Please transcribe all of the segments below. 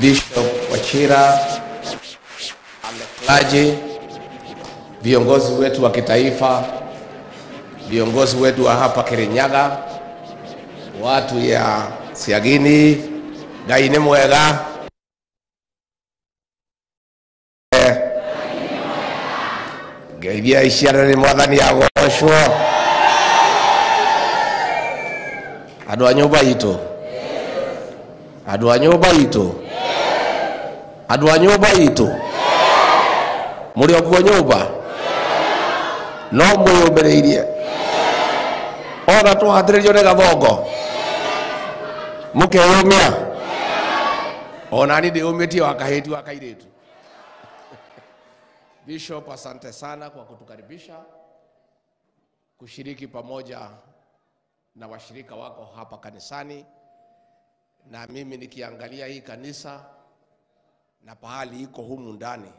Bishop Wachira, Ameklaji, viongozi wetu wa kitaifa, viongozi wetu wa hapa Kirinyaga, watu ya Siagini, Ngai nĩ mwega. Ngeithia ciana nĩ Mwathani agocwo. Andũ a nyũmba itũ, andũ a nyũmba itũ, andũ a nyũmba itũ, mũrĩ o kuo nyũmba no mwĩyũmĩrĩirie ona twahatĩrĩrio nĩ gathongo mũkeyũmia. Ona niĩ ndĩyũmĩtie wa kahĩti wa kairĩtu. Bishop, asante sana kwa kutukaribisha kushiriki pamoja na washirika wako hapa kanisani. Na mimi nikiangalia hii kanisa na pahali iko humu ndani,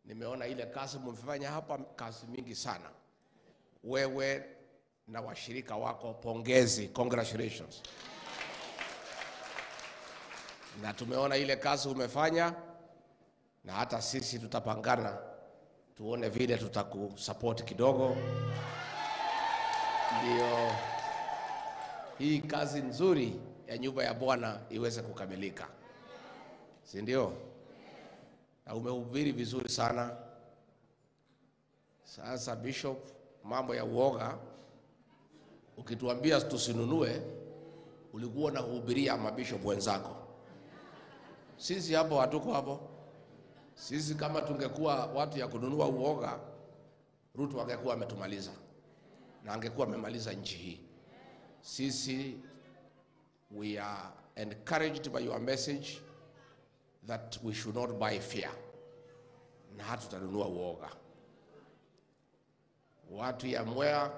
nimeona ile kazi mmefanya hapa, kazi mingi sana. Wewe na washirika wako, pongezi, congratulations. Na tumeona ile kazi umefanya, na hata sisi tutapangana tuone vile tutakusupport kidogo, ndio hii kazi nzuri ya nyumba ya Bwana iweze kukamilika, si ndio? Na umehubiri vizuri sana. Sasa Bishop, mambo ya uoga ukituambia tusinunue, ulikuwa unahubiria mabishop wenzako. Sisi hapo hatuko hapo. Sisi kama tungekuwa watu ya kununua uoga, Ruto angekuwa ametumaliza na angekuwa amemaliza nchi hii. Sisi, we are encouraged by your message that we should not buy fear. Na hatutanunua uoga. Watu ya Mwea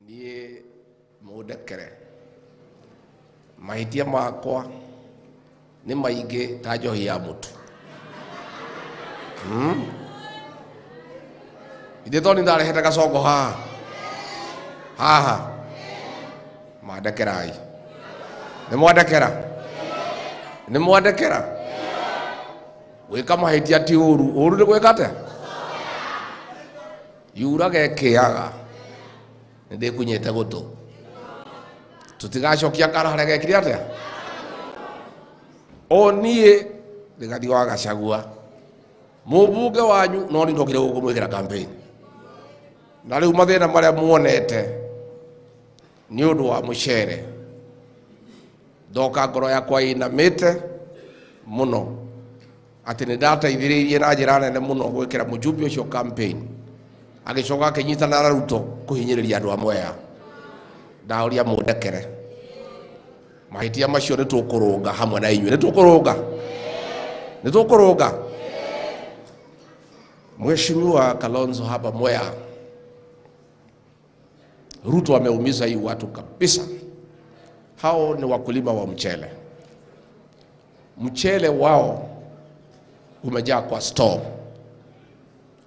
niĩ mũndekere, mahĩtia makwa nĩ maingĩ ta njohi ya mũtu. Ithe to nĩ ndarehete gacongo haha haha, mandekerai. Nĩ mwandekera? Nĩ mwandekera? Gwĩka mahĩtia ti ũru. Ũru nĩ gwĩka atĩa? Yuraga ĩkĩaga nĩ ndĩkunyĩte gũtũ. Tũtigacokia kara harĩa gekire atĩa? O niĩ Rigathi wa Gachagua, mũmbunge wanyu, no nĩ ndokire gũkũ mwĩkĩra campaign. Na rĩu mathĩna marĩa muonete nĩ ũndũ wa mũcere, ndoka ngoro yakwa ĩinamĩte mũno atĩ nĩ ndateithĩrĩirie na njĩra nene mũno gwĩkĩra mũjumbe ũcio campaign, agĩcoka akĩnyitana na Ruto kũhinyĩrĩria andũ a Mwea. Ndaũria mũndekere, mahĩtia macio nĩ tũkũrũnga hamwe na inyuĩ. Nĩ tũkũrũnga, nĩ tũkũrũnga. Mheshimiwa Kalonzo hapa Mwea, Ruto ameumiza hii watu kabisa. Hao ni wakulima wa mchele. Mchele wao umejaa kwa store,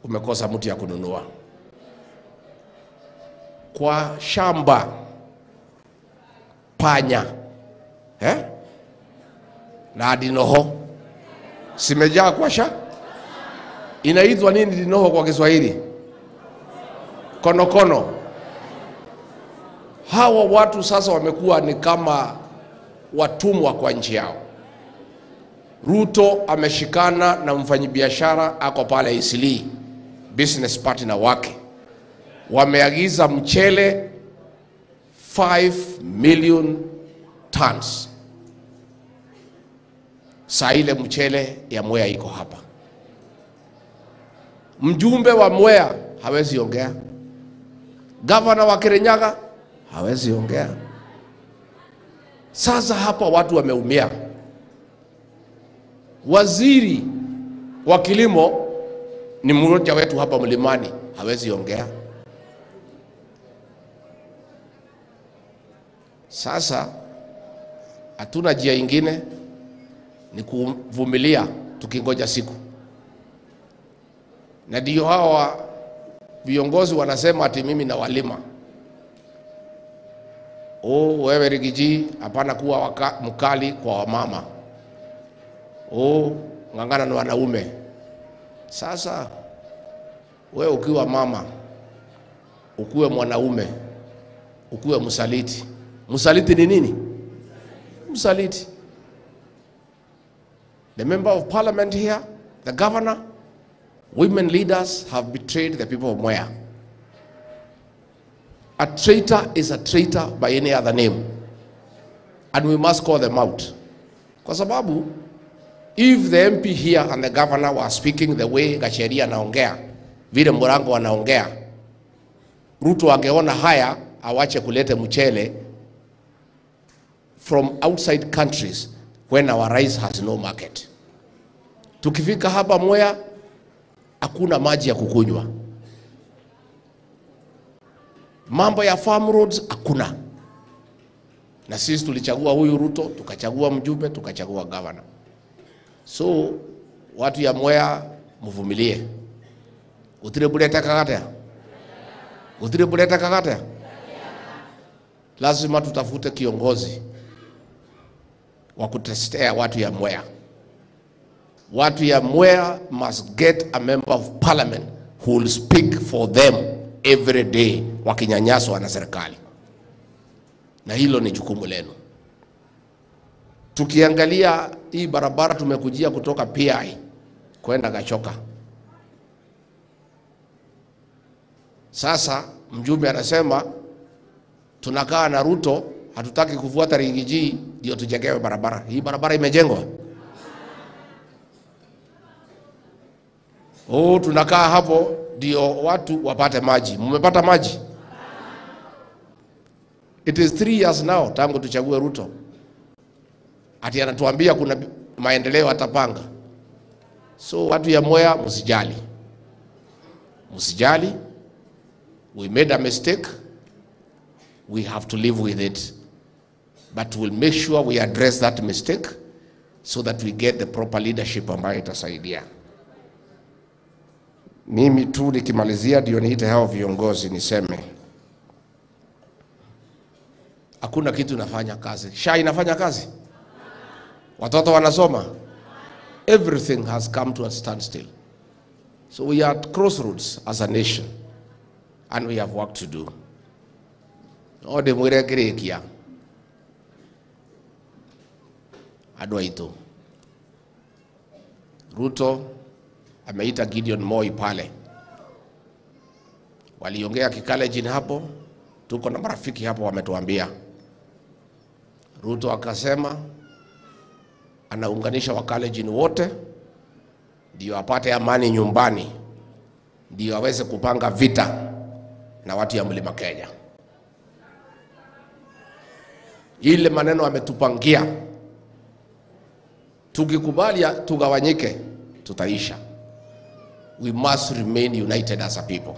umekosa mtu ya kununua. Kwa shamba panya na dinoho simejaa kwa sha. Inaitwa nini dinoho kwa Kiswahili? Konokono. Hawa watu sasa wamekuwa ni kama watumwa kwa nchi yao. Ruto ameshikana na mfanyibiashara ako pale Isili, business partner wake. Wameagiza mchele 5 million tons. Saa ile mchele ya Mwea iko hapa. Mjumbe wa Mwea hawezi ongea. Gavana wa Kirinyaga hawezi ongea. Sasa hapa watu wameumia. Waziri wa kilimo ni mmoja wetu hapa mlimani, hawezi ongea. Sasa hatuna njia ingine, ni kuvumilia tukingoja siku. Na ndio hawa viongozi wanasema ati mimi na walima. Oh, wewe Riggy G, hapana kuwa mkali kwa wamama. Oh, ngangana na wanaume. Sasa wewe ukiwa mama, ukuwe mwanaume, ukuwe msaliti. Msaliti ni nini? Msaliti. The member of parliament here, the governor, women leaders have betrayed the people of Mwea. A traitor is a traitor by any other name. And we must call them out. Kwa sababu, if the MP here and the governor were speaking the way Gacheria anaongea, vile Murango anaongea, Ruto angeona haya awache kulete mchele from outside countries when our rice has no market. Tukifika hapa Mwea, hakuna maji ya kukunywa. Mambo ya farm roads hakuna. Na sisi tulichagua huyu Ruto, tukachagua mjumbe, tukachagua governor. So watu ya Mwea mvumilie. Utire buleta kagatea. Utire buleta kagatea. Lazima tutafute kiongozi wa kutestea watu ya Mwea. Watu ya Mwea must get a member of parliament who will speak for them every day wakinyanyaswa na serikali. Na hilo ni jukumu lenu. Tukiangalia hii barabara tumekujia kutoka PI kwenda Gachoka. Sasa mjumbe anasema tunakaa na Ruto, hatutaki kufuata Riggy G ndio tujengewe barabara. Hii barabara imejengwa. Oh, tunakaa hapo ndio watu wapate maji. Mmepata maji? It is 3 years now tangu tuchague Ruto. Ati anatuambia kuna maendeleo atapanga. So watu ya Mwea msijali. Msijali. We made a mistake. We have to live with it. But we'll make sure we address that mistake so that we get the proper leadership ambayo itasaidia. Mimi tu nikimalizia ndio niite hao viongozi niseme hakuna kitu inafanya kazi. SHA inafanya kazi? Watoto wanasoma? Everything has come to a standstill. So we are at crossroads as a nation and we have work to do. Ode mwire kirikia. Andũ aitũ. Ruto ameita Gideon Moi pale. Waliongea Kikalenjin hapo, tuko na marafiki hapo wametuambia. Ruto akasema anaunganisha Wakalenjin wote ndio apate amani nyumbani, ndio aweze kupanga vita na watu ya Mlima Kenya. Ile maneno ametupangia, tukikubali tugawanyike tutaisha. We must remain united as a people.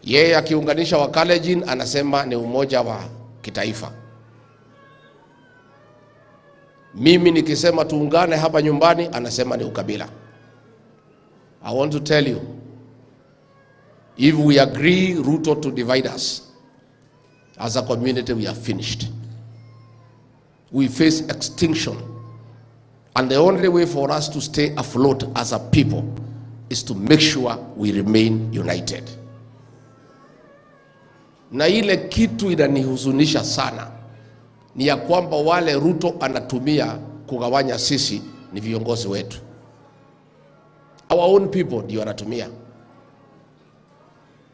Yeye akiunganisha Wakalenjin anasema ni umoja wa kitaifa. Mimi nikisema tuungane hapa nyumbani anasema ni ukabila. I want to tell you, if we agree Ruto to divide us as a community, we are finished. We face extinction. And the only way for us to stay afloat as a people is to make sure we remain united. Na ile kitu inanihuzunisha sana ni ya kwamba wale Ruto anatumia kugawanya sisi ni viongozi wetu. Our own people ndio anatumia.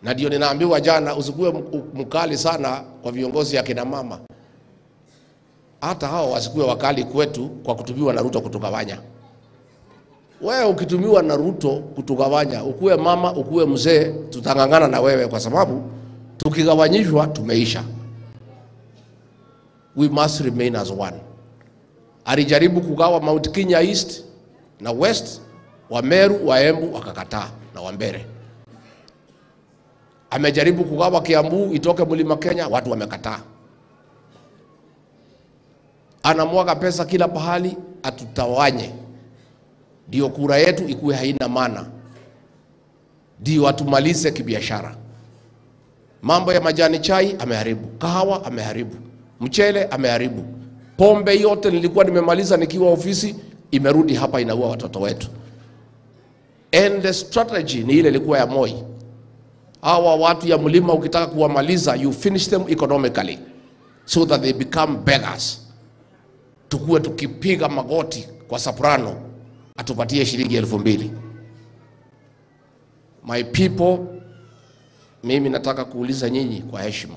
Na ndio ninaambiwa jana usikuwe mkali sana kwa viongozi ya kina mama. Hata hao wasikuwe wakali kwetu kwa kutumiwa na Ruto kutugawanya. Wewe ukitumiwa na Ruto kutugawanya, ukuwe mama, ukuwe mzee, tutangangana na wewe kwa sababu tukigawanyishwa tumeisha. We must remain as one. Alijaribu kugawa Mount Kenya East na West, wa Meru, wa Embu wakakataa na wa Mbere. Amejaribu kugawa Kiambu itoke Mlima Kenya, watu wamekataa. Anamwaga pesa kila pahali atutawanye, ndio kura yetu ikuwe haina maana, ndio atumalize kibiashara. Mambo ya majani chai ameharibu, kahawa ameharibu. Mchele ameharibu. Pombe yote nilikuwa nimemaliza nikiwa ofisi imerudi hapa inaua watoto wetu. And the strategy ni ile ilikuwa ya Moi. Hawa watu ya mlima ukitaka kuwamaliza, you finish them economically so that they become beggars. Tukue tukipiga magoti kwa Soprano atupatie shilingi 2000. My people, mimi nataka kuuliza nyinyi kwa heshima.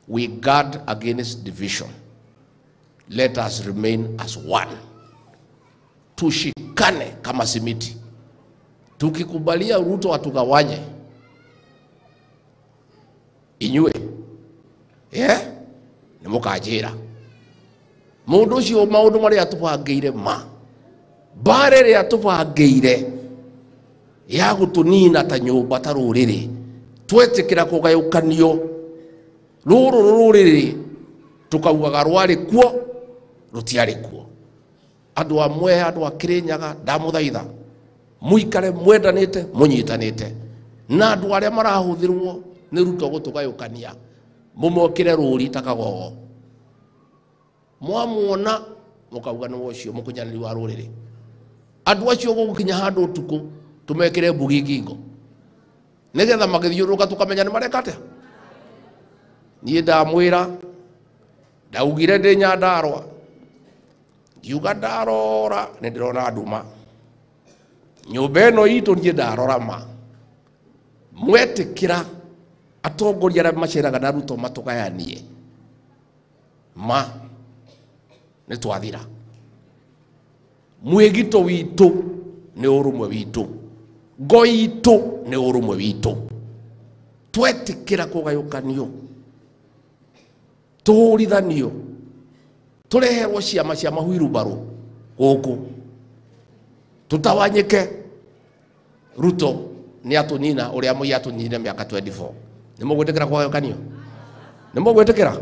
We guard against division. Let us remain as one. Tushikane kama simiti. Tukikubalia Ruto atugawanye, inyue ni mukajira mundu ucio maundu maria atubangiire ma mbara iria atubangiire ya gutunina ta nyumba ta ruriri twetikira kugayukanio ruru ruriri tukaugaga rwari kuo rutiari kuo. Andu amwe andu a Kirinyaga ndamuthaitha muikare mwendanite munyitanite na andu aria marahuthirwo ni Ruto gutugayukania mumokire ruri ta kagogo mwamuona mukauga ni ucio mukunyaniri wa ruriri. Andu acio gugukinya handu utuku tumekire mbugi ngingo nigetha magithiuruka tukamenya ni mareka atia. Nie ndamwira ndaugire ndi Nyandarua ngiuga ndarora ni ndirona nduma nyumba ino itu nie ndarora ma mwetikira atongoria aria maceraga na Ruto matugayanie ma ni twathira. Mwigito witu ni urumwe witu, ngo itu ni urumwe witu. Twetikira kugayukanio tuhurithanio tureherwo ciama cia mahuirubaru guku tutawanyike. Ruto ni atunina uria Moi atunina miaka 24. Ni mugwitikira kugayukanio? Ni mugwitikira?